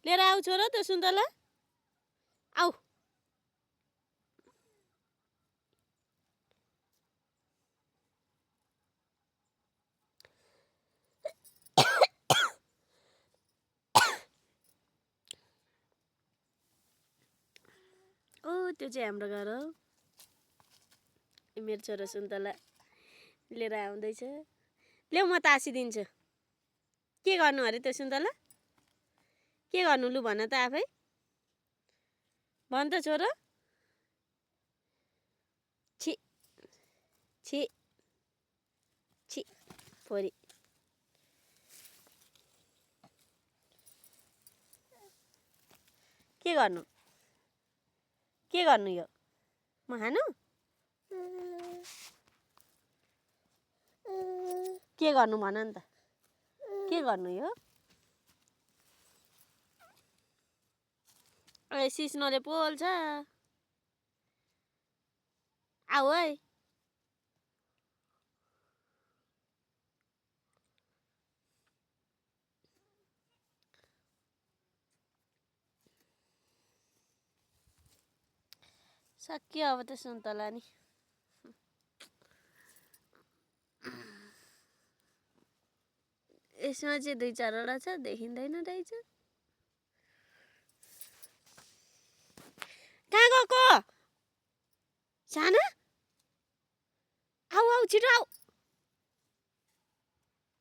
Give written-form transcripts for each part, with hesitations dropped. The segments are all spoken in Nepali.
लिएर आऊ छोरो त्यो सुन्तला आऊ। ओ त्यो चाहिँ हाम्रो घर हो। मेरो छोरो सुन्तला लिएर आउँदैछ। ल्याउ म तासिदिन्छु। के गर्नु अरे त्यो सुन्तला? के गर्नु लु भन त आफै। भन त छोरो। छि छि छि फोरी। के गर्नु? के गर्नु यो? म खानु? के गर्नु भन नि त? के गर्नु यो? ए सिस्नोले पोल्छ। आऊ है। सक्यो अब त सुन्तला नि। यसमा चाहिँ 2-4 वटा छ देखिँदैन रहेछ। कहाँ गएको? साना आऊ आऊ छिटो आऊ।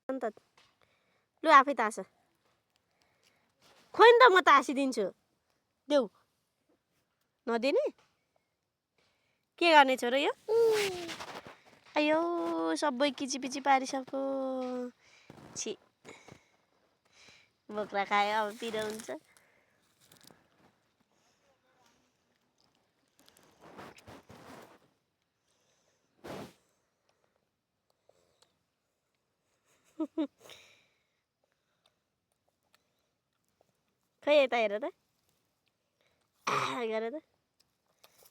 अन्त लु आफै तास। खोइ नि त म तासिदिन्छु। देऊ। नदिने? के गर्ने छोरो यो? अयो सबै किचिपिची पारिसक्यो। छि बोक्रा खायो अब पिरो हुन्छ। खै यता हेर त। गर त।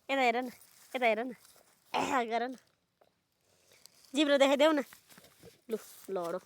यता हेर न। यता हेर न। गर न। जिब्रो देखाइदेऊ न। लु लडो।